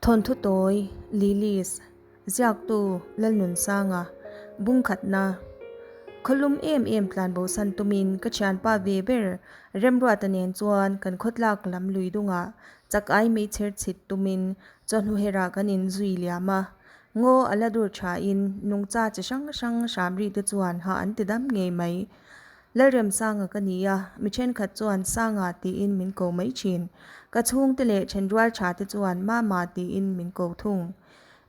Thawnthu tawi, Lilies, Ziaktu, Lalnunsanga, Bungkhatna, Khawlum em em tlanbosan tumin ka thianpa ve ber Remruata nen chuan kan khawtlak lam lui dungah chak ai meichher chhit tumin chawhnu herah kan inzui liam a. Ngaw a la dur thain nungcha chi hrang hrang hram ri te chuan hah an ti dam ngei mai. Lalremsanga ka ni a, mi thenkhat chuan Sanga tiin min ko mai thin. Ka chhungte leh thenrual tha te chuan Mama tiin min ko thung.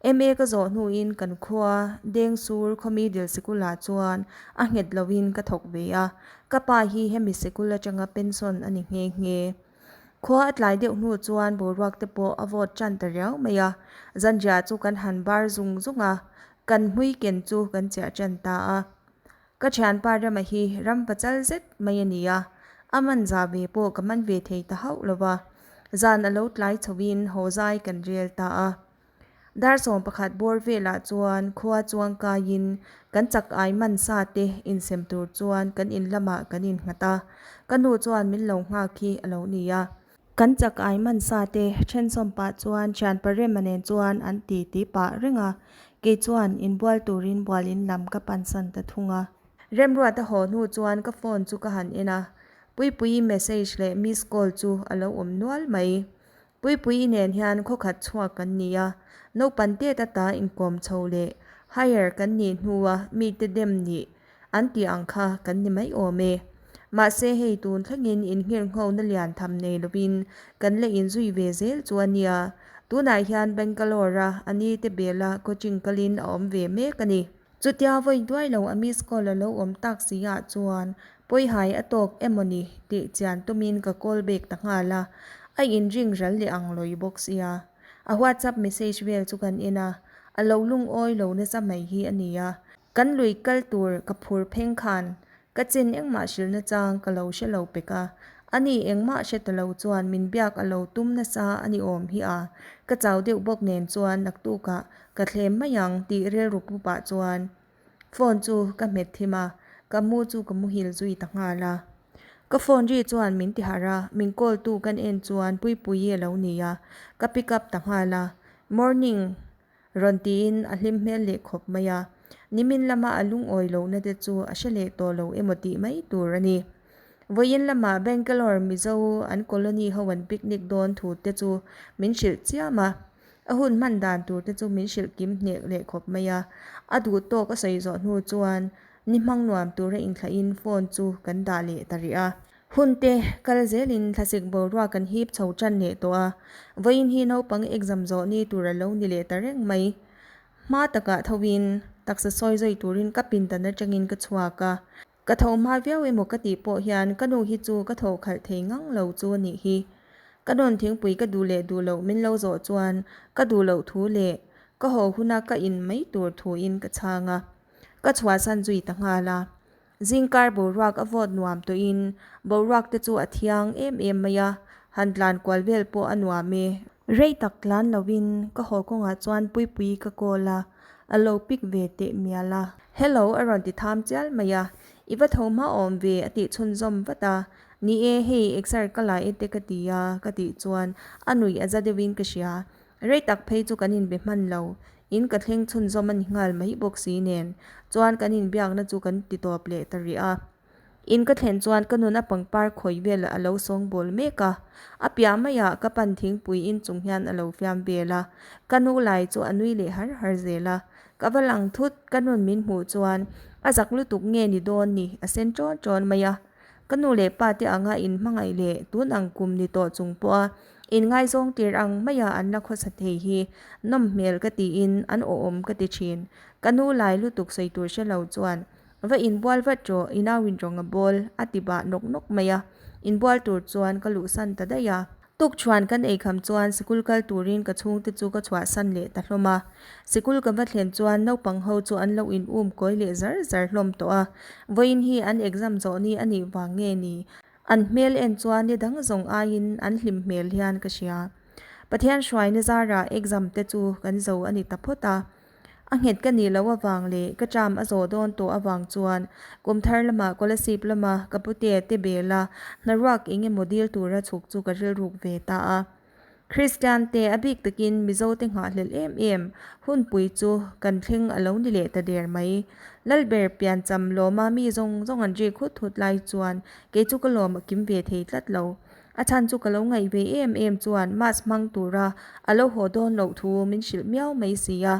MA ka zawh hnuin kan khua Dengsur khawmi dil sikulah chuan a nghet loin ka thawk ve a, ka pa hi hemi sikul atanga pension a ni nghe nghe. Khua a tlai deuh hnu chuan boruak te pawh a vawt tan ta riau mai a, zanriah chu kan han bar zung zung a, kan hmui ken chu kan chiah tan ta a. Ka thianpa Rama hi ram pachal zet mai a ni a, a man za ve pawh ka man ve thei ta hauh lo va, zan a lo tlai chhoin haw zai kan rel ta a. Dar 11 bawr velah chuan khua chuang kaiin kan chak ai man sa te insem tur chuan kan in lamah kan innghat a, ka nu chuan min lo nghak hi a lo ni a. Kan chak ai man sa te thensawm pah chuan thianpa Rema nen chuan an ti ti pah reng a, kei chuan inbual turin bual in lam ka pansan ta thung a. Remruata haw hnu chuan ka phone chu ka han en a, Puipuii message leh miss call chu a lo awm nual mai. Puipuii nen hian khawkhat chhuak kan ni a, naupan tet ata inkawm chho leh hire kan nih hnua mite dem nih an tih ang kha kan ni mai awm e. Mahse hei tun thlengin innghirhnghona lian tham nei lovin kan la inzui ve zel chu a nia. Tunah hian Bangalore-a a nite bela coaching kalin a awm ve mek a ni. Chutia vawi duai lo a miss call a lo awm tak si ah chuan pawihai a tawk emawni tih chian tumin ka call back ta nghal a, a inring ral leh ang lawi bawk sia. A whatsapp message vel chu kan en a, a lo lungawi lo nasa mai hi a nia. Kan lui kal tur ka phur pheng khan ka chin engmah hrilhna chang ka lo hre lo pek a, ani engmah hre ta lo chuan min biak a lo tum nasa a ni awm hi a, ka chau deuh bawk nen chuan naktukah Ka thlem mai ang tih rilru pu pah chuan phone chu ka hmet thim a, ka mu chu ka muhil zui ta nghal a. Ka phone ri chuan min ti harh a, min call tu kan en chuan Puipuii a lo ni a, ka pick up ta nghal a. Morning rawn tiin a hlim hmel leh khawp mai a, nimin lama a lungawi lohna te chu a hre leh tawh lo emaw tih mai tur a ni. Vawiin lamah Bangalore Mizo an colony ho an picnic dawn thu te chu min hrilh chiam a. A hun hman dan tur te chu min hrilh kim hnek leh khawp mai a, a duh tawk a sawi zawh hnu chuan ni hmang nuam tura inthlahin phone chu kan dah leh ta rih a. Hun te kal zelin thlasik boruak kan hip chho tan leh tawh a, vawiin hi naupang exam zawh ni tur a lo ni leh ta reng mai. Hma takah thovin taksa sawi zawi turin ka pindan atangin ka chhuak a, ka tho hma viau emaw ka tih pawh hian ka nu hi chu ka tho khalh thei ngang lo chu a nih hi. Ka nawn thingpui ka duh leh duh loh min lo zawh chuan ka duh loh thu leh ka haw huna ka in mai tur thuin ka chhang a, ka chhuahsan zui ta nghal a. Zingkar boruak a vawt nuam tawhin boruak te chu a thiang em em mai a, han tlan kual vel pawh a nuam e. Rei tak tlan lovin ka haw kawngah chuan Puipui ka call a, a lo pick ve teh mial a. Hello a rawn ti tham chial mai a, I va tho hma awm ve a tih chhunzawm vat a, Ni e, hei exer ka la e te ka ti a ka tih chuan a nuih a za deuhin ka hria. Rei tak phei chu kan inbe hman lo, in ka thleng chhunzawm a ni nghal mai bawk si nen chuan kan inbiakna chu kan ti tawp leh ta rih a. In ka thlen chuan ka nun a pangpar khawi vel a lo sawng bawl mek a, a piah maiah ka pan thingpui in chung hian a lo fiam vel a, ka nu lai chu a nui leh har har zel a, ka va lang thut ka nun min hmuh chuan a zak lutuk nge ni dawn ni a sen ṭawn ṭawn mai a, ka nu leh pa te anga in hmangaih leh tun ang kum ni tawh chung pawha in ngaizawng tir ang maia an la khawsa thei hi nawm hmel ka tiin an awhawm ka ti ṭhin, ka nu lai lutuk sawi tur hre lo chuan Va inbual vat rawh, i nau in rawng a bawl, a ti bah nawk nawk mai a. Inbual tur chuan ka luhsan ta daih a. Tukṭhuan kan eikham chuan sikul kal turin ka chhungte chu ka chhuahsan leh ta hlawm a. Sikul ka va thlen chuan naupang ho chu an lo in um kawi leh zar zar hlawm tawh a. Vawiin hi an exam zawh ni a nih vang nge ni? An hmel en chuan ni dang zawng aiin an hlim hmel hian ka hria. Pathian hruaina zarah exam te chu kan zo a ni ta phawt a. A nghet ka nih loh avang leh ka tram a zawh dawn tawh avang chuan kum thar lama Kolasib lama ka putea te bela hnaruak eng emaw dil tura chhuk chu ka rilruk ve ta a. Kristian te a bik takin Mizo te nghahhlelh em em hunpui chu kan thleng a lo ni leh ta der mai. Lalber piancham lawma mi zawng zawng an rik hut hut lai chuan kei chu ka lawm a kim ve thei tlat lo. A chhan chu ka lo ngaih ve em em chuan mass hmang tura a lo haw dawn loh thu min hrilh miau mai si a.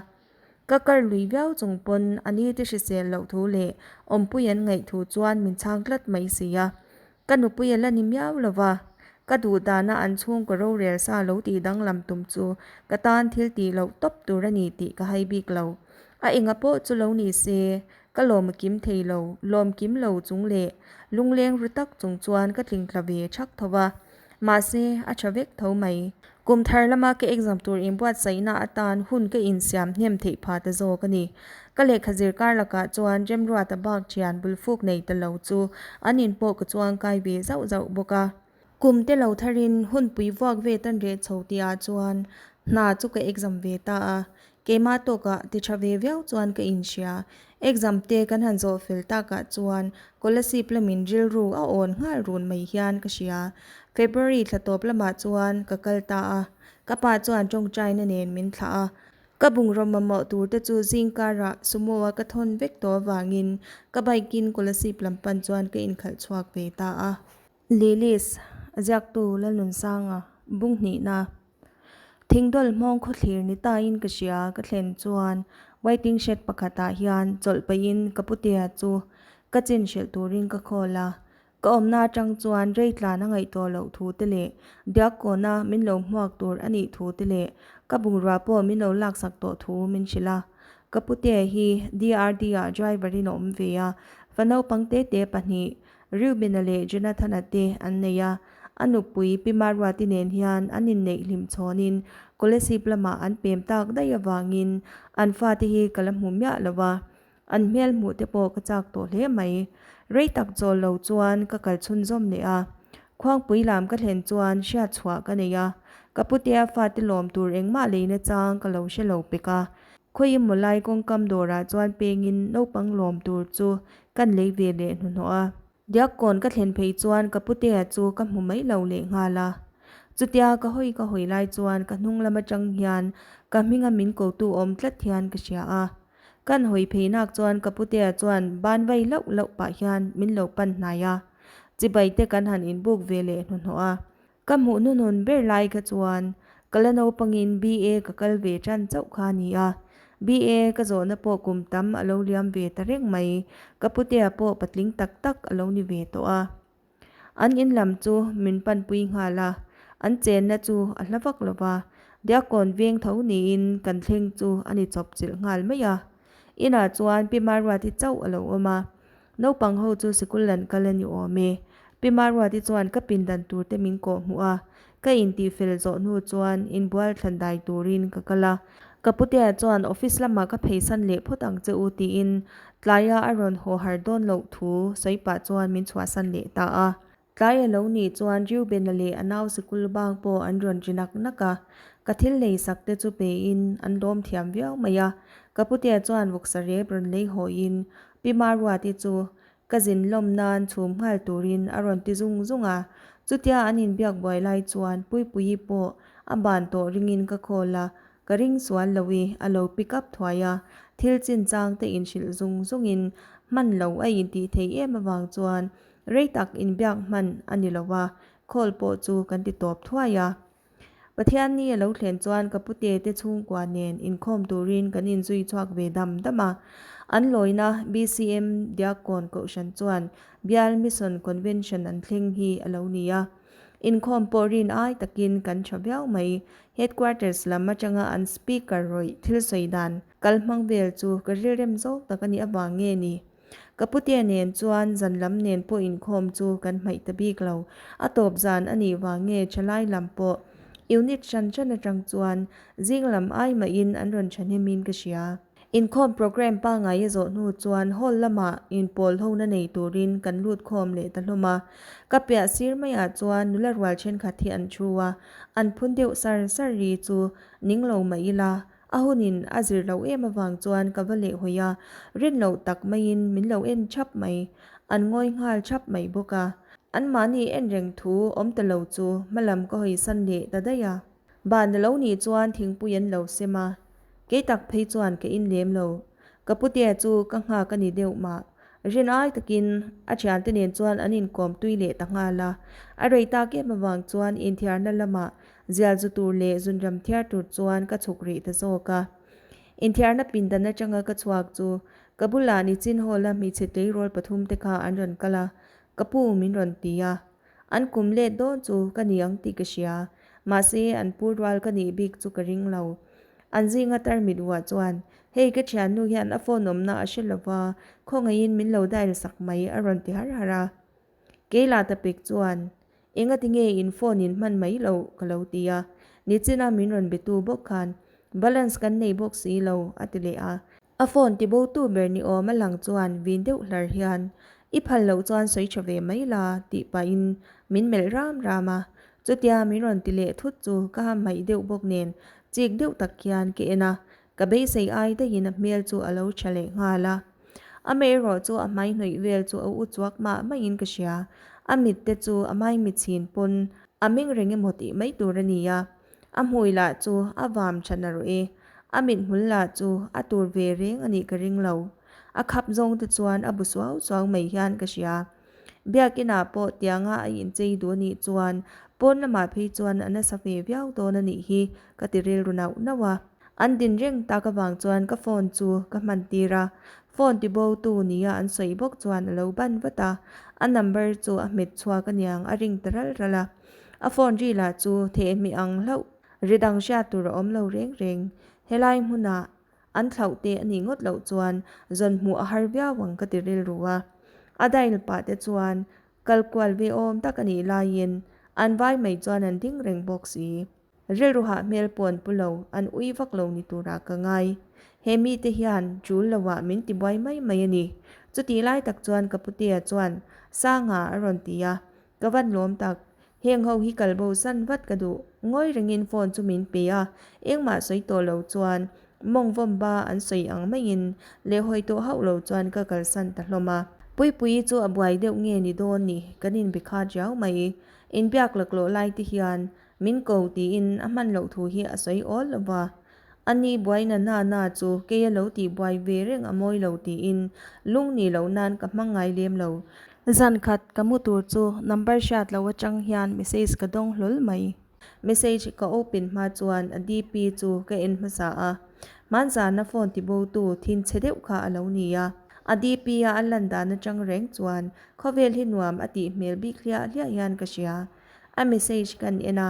Ka kar lui viau chung pawn a ni te hrisel loh thu leh awmpui an ngaih thu chuan min chhang tlat mai si a. Ka nupui a la ni miau lo va, ka duh dana an chhungkaw rorel sa lo tih danglam tum chu ka tan thil tih loh tawp tur a ni tih ka hai bik lo. A enga pawh chu lo ni se, ka lawm a kim thei lo, lawm kim lo chung leh lungleng ru tak chung chuan ka tlingtla ve thak tho va. Mahse, a tha vek tho mai. Kum thar lama ka exam tur inbuatsaihna atan hun ka insiam hnem theih pha ta zawk a ni. Ka lehkha zir kar lakah chuan Remruata bak thian bulfuk nei ta lo chu an in pawh ka chuang kai ve zauh zauh bawk a. Kum te lo tharin hunpui vuak ve tan reh chho tihah chuan hna chu ka exam ve ta a. Keimah tawkah ti tha ve viau chuan ka inhria. Exam te kan han zawh fel takah chuan Kolasib lamin rilru a awn nghal run mai hian ka hria. February thla tawp lamah chuan ka kal ta a, ka pa chuan tawngtaina nen min thlah a. Ka bungraw mamawh tur te chu zing karah sumo a ka thawn vek tawh avangin ka bike in Kolasib lam pan chuan ka inkhalh chhuak ve ta a. Lilis, ziaktu Lalnunsanga, bung hnihna. Thingdawl hmawng khawthlir ni tain ka hria ka thlen chuan waiting shed pakhatah hian chawlh pahin ka putea chu ka chin hrilh turin ka call a. Ka awmna atang chuan rei tlan a ngaih tawh loh thu te leh diakkawna min lo hmuak tur a nih thu te leh ka bungrua pawh min lo laksak tawh thu min hrilh a. Ka putea hi DRD ah driver in a awm ve a, fa naupang tete pahnih Reuben-a leh Jonathan-a te an nei a, a nupui Pi Maruati nen hian an inneih hlim chhawnin Kolasib lamah an pem tak daih avangin an fate hi ka la hmu miah lo a, an hmel hmuh te pawh ka chak tawh hle mai. Rei tak chawl lo chuan ka kal chhunzawm leh a, Khuangpui lam ka thlen chuan hriat chhuah ka nei a, ka putea fate lawm tur engmah leina chang ka lo hre lo pek a, Khawi mawlai kawngkam dawrah chuan pengin naupang lawm tur chu kan lei ve leh hnuhnawh a. Diakkawn ka thlen phei chuan ka putea chu ka hmu mai lo leh nghal a. Chutia ka hawi ka hawi lai chuan ka hnung lam atang hian ka hminga min kotu awm tlat hian ka hria a. Kan hawi phei nak chuan ka putea chuan ban vai lauh lauh pah hian min lo pan hnai a. Chibai te kan han inbuk ve leh hnuhnawh a. Ka hmuh hnuhnun ber lai kha chuan ka la naupangin BA ka kal ve tan chauh kha a ni a. BA ka zawhna pawh kum tam a lo liam ve ta reng mai. Ka putea pawh patling tak tak a lo ni ve tawh a. An in lam chu min panpui nghal a, an chenna chu a hla vak lo va. Diakkawn veng tho niin kan thleng chu a ni chawp chilh nghal mai a. Inah chuan Pi Maruati chauh a lo awm a. Naupang ho chu sikul an kal a ni awm e. Pi Maruati chuan ka pindan tur te min kawh hmuh a, ka intih fel zawh hnu chuan inbual thlan dai turin ka kal a. Ka putea chuan office lamah ka pheisan leh phawt ang che u tiin tlaia a rawn haw har dawn loh thu sawi pah chuan min chhuahsan leh ta a. Tlai a lo nih chuan Reuben-a leh a nau sikul bang pawh an rawn ri nak nak a, ka thil lei sak te chu pein an lawm thiam viau mai a. Ka putea chuan vawksa rep rawn lei hawiin Pi Maruati chu ka zin lawm nan chhum nghal turin a rawn ti zung zung a. Chutia an inbiak buai lai chuan Puipuii pawh a ban tawh ringin ka call a, ka ring sual lo i a lo pick up thuai a, thil chinchang te inhrilh zung zungin hman lo a intih theih em avang chuan Rei tak inbiak hman a ni lo a, call pawh chu kan ti tawp thuai a. Pathianni a lo thlen chuan ka pute te chhungkua nen inkhawm turin kan inzui chhuak ve dam dam a. An lawina BCM Diakkawn Kohhran chuan Bial Mission Convention an thleng hi a lo ni a. Inkhawm pawh rin ai takin kan tha viau mai. Headquarters lam atanga an speaker rawih thil sawi dan kal hmang vel chu ka rilrem zawk tak a nih avang nge ni? Ka putea nen chuan zan lam nen pawh inkhawm chu kan hmaih ta bik lo. A tawp zan a nih vang nge thalai lam pawh unit hran hran atang chuan zing lam ai mahin an rawn thahnemin ka hria. Inkhawm programme pangngai a zawh hnu chuan hall lamah inpawl hona nei turin kan lut khawm leh ta hlawm a. Ka piah sir maiah chuan nula rual thenkhat hi an thu a, an phun deuh sar sar ri chu ning lo mah ila A hunin a zir loh em avang chuan ka va leh hawi a, rin loh tak maiin min lo en thap mai. An ngawi nghal thap mai bawk a. Anmahni en reng thu awm ta lo chu hmalam ka hawisan leh ta daih a. Ban a lo nih chuan thingpui an lo sem a, kei tak phei chuan ka in lem lo. Ka putea chu ka nghak a ni deuh mah. Rin ai takin a thiante nen chuan an inkawm tui leh ta nghal a. A rei tak em avang chuan inthiarna lamah zial zu tur leh zunram thiar tur chuan ka chhuk rih ta zawk a. Inthiarna pindan atanga ka chhuak chu ka bulah nichin hall-a hmeichhe tleirawl pathumte kha an rawn kal a, ka pu min rawn ti a. An kum let dawn chu ka ni ang tih ka hria, mahse an pu rual ka nih bik chu ka ring lo. An zinga tarmit vuah chuan, Hei ka thiannu hian a phone awmna a hre lova, khawngaihin min lo dial sak mai a rawn ti har har a. Keila ta pek chuan, Engati nge in phone in hman mai loh? ka lo ti a. Nichina min rawn be tu bawk khan, Balance kan nei bawk si lo a ti leh a. A phone ti bo tu ber ni awm a lang chuan vin deuh hlar hian, I phal loh chuan sawi tha ve mai la tih pahin min melh ram ram a. Chutia min rawn ti leh thut chu ka hmaih deuh bawk nen chik deuh tak hian ka en a, ka beisei ai daihin a hmel chu a lo tha leh nghal a. Amaherawh chu a hmai hnawih vel chu a u chuak mah maiin ka hria. A mit te chu a maimichhin pawn a meng reng emaw tih mai tur a ni a. A hmui lah chu a vam tha narawh e. A mithmul lah chu a tur ve reng a nih ka ring lo. A khap zawng te chuan a bu suau suau mai hian ka hria. Biakinah pawh tianga a inchei duh a nih chuan pawn lamah phei chuan a nasa ve viau dawn a nih hi ka ti rilru nauh nauh a. An din reng tak avang chuan ka phone chu ka hman tir a. Phone tibo tu nia an sawi bawk chuan a lo ban vat a. A number chu a hmet chhuak aniang a ring ta ral ral a. A phone ri lah chu thehmeh ang hlauh. Ri dang hriat tur a awm lo reng reng. Helai hmunah an thlauh te a nih ngawt loh chuan zawn hmuh a har viau ang ka ti rilru a. A dial pah te chuan kal kual ve awm tak a nih laiin an vai mai chuan an ding reng bawk si. Rilru hah hmel pawh an pu lo, an ui vak lo ni turah ka ngai. He mite hian tul loah min ti buai mai mai a ni. Chutih lai tak chuan ka putea chuan Sanga a rawn ti a, Ka van lawm tak. Heng ho hi kal bo san vat ka duh. Ngawi rengin phone chu min pe a, engmah sawi tawh lo chuan mawng vawm ba an sawi ang maiin lehhawi tawh hauh lo chuan ka kalsan ta hlawm a. Puipuii chu a buai deuh nge ni dawn ni, kan inbe khat riau mai. Inbiak laklawh lai te hian min ko tiin a hman loh thu hi a sawi awl lo va. A ni buaina na na chu kei a lo tih buai ve reng a mawi lo tiin lung nih loh nan ka hmang ngai lem lo. Zan khat ka mu tur chu number hriat loh atang hian message ka dawng hlawl mai. Message ka open hma chuan a DP chu ka en hmasa a, hmanzana phone ti bo tu thin chhe deuh kha a lo ni a. A DP a a lan dan atang reng chuan khawvel hi nuam a tih hmel bik hliah hliah hian ka hria. A message kan en a,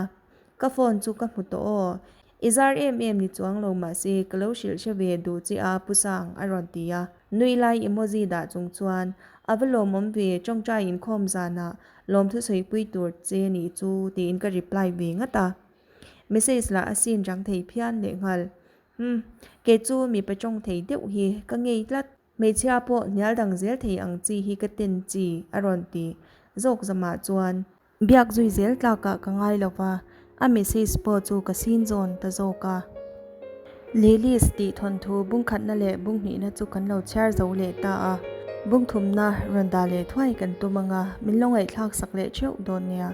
ka phone chu ka hmu tawh aw. I zar em em ni chuang lo mahse ka lo hrilh hre ve duh che a Pu Sang a rawn ti a. Nui lai emoji dah chung chuan a va lawmawm ve tawngtai inkhawm zanah lawmthu sawi pui tur che nih chu tiin ka reply ve ngat a. Message lah a sin rang thei phian lehnghal. Humm, kei chu mipa tawng thei deuh hi ka ngei tlat. Hmeichhia pawh hnial dang zel thei ang chi hi ka ten chi a rawn ti zawk zamah chuan. Biak zui zel tlakah ka ngai lo va, a message pawh chu ka sin zawn ta zawk a. Lilies tih thawnthu bungkhatna leh bunghnihna chu kan lo chhiar zo leh ta a, bungthumna rawn dah leh thuai kan tum anga min lo ngaihthlak sak leh theuh dawn nia.